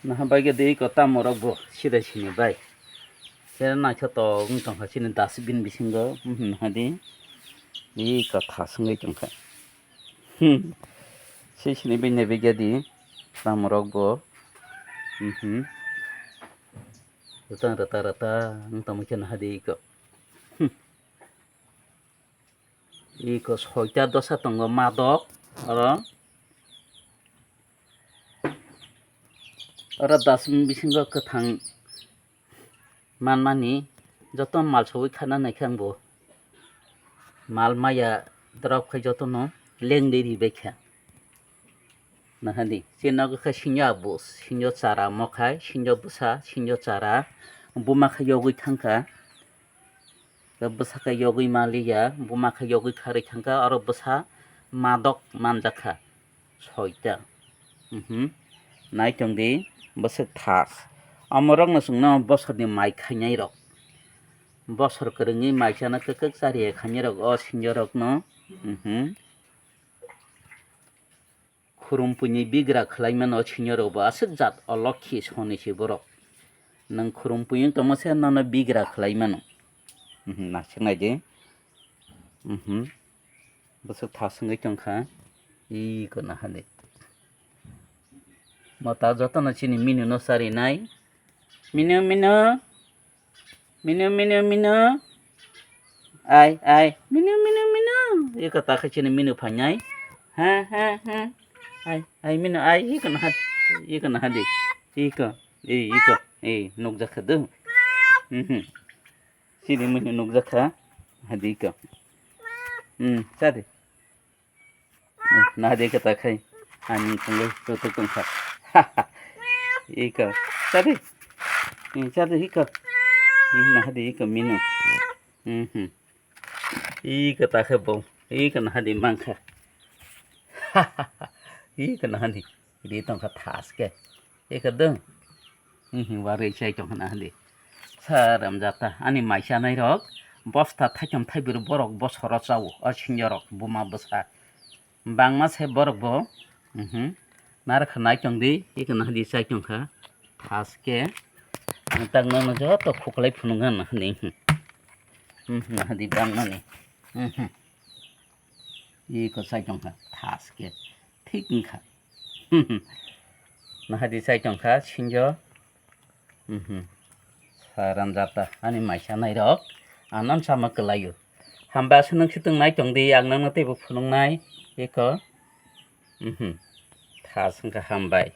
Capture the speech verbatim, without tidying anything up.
Naha bai khe di iko tamo rok bo sida sini bai. Khe naithotok wng tongkha chini dustbin bisingo, mhm, naha di. Iko thaswngwi tongkha. Hmm. Sisini bini begya di tamo rok bo. Mhm. Rwtang rwta rwta wng tongma khe naha di iko. Hmm. Iko soita dosa tongo madok oro. Oro dustbin bisingo kwthang manmani joto mal sogwi khana naikhe ang bo mal maya drop khai jotono lengwi ribaikha. Nahadi, chini nogo khe sinjo abus, sinjo chara mokhai, sinjo bwsa, sinjo chara buma khe yogwi thangkha. Bwsa khe yogwi manliya, buma khe yogwi kharwi thangkha, oro bwsa madok manjakha soita. Mhm. Naitong di, bwswk thas. Omorokno chwngno bosorni mai khainai rok. Bosor kwrwngwi mai chana kwkwk chariya khainai rok o sinjo rokno. Mhm. Khurumpuini bigra khlai mano, senior rok bo aswk jat o lokhi soni se borok. Nwng khurumpuini tongma se nono bigra khlai mano. Mhm, naisik nai di. Mhm. Bwswk thas wngwi tongkha. Iko naha di. Mota jotono chini minu no charinai. Minu, minu. Minu, minu, minu. Ai, ai. Minu, minu, minu. Iko ta khe chini minu phainai. Ha, ha, ha. Ai, ai, minu, ai. Iko naha, iko naha di. Iko, ei, iko. Ei, nukjak kha do. Mhm. Chini minu nukjak kha. Hadi iko. Hmm, cha di. Naha di khe ta khai. Ani tongwi tutuk tongkha. Iko. Cha di. Cha di iko. Naha di iko minu. Mhm. Iko ta khe bo. Iko naha di mankha. Iko naha di. Ri tongkha thas khe. Eko dong. Hihi, warwi chai tong hana hadi. Sa ramjata, ani mai chanai rok. Bosta thaitam thaibwrwi borok bosoro chao. O sinjo rok, buma bwsa. Bangma se borok bo. Mhm. Narwkha nai tong di, eko nahadi chai tongkha. Thaske. Ang tak nono joto khuklai phunukna nahadi. Mhm, nahadi bangmani. Mhm. Eko chai tongkha. Thaske. Thik wngkha. Nahadi chai tongkha sinjo. Mhm. Sa ramjata ani mai chanai rok. Anan sama kwlaio. Hambai aswk nwng swtwng nai tong di, ang nangno teibo phunuknai. Eko. Mhm. Thas wngkha hambai.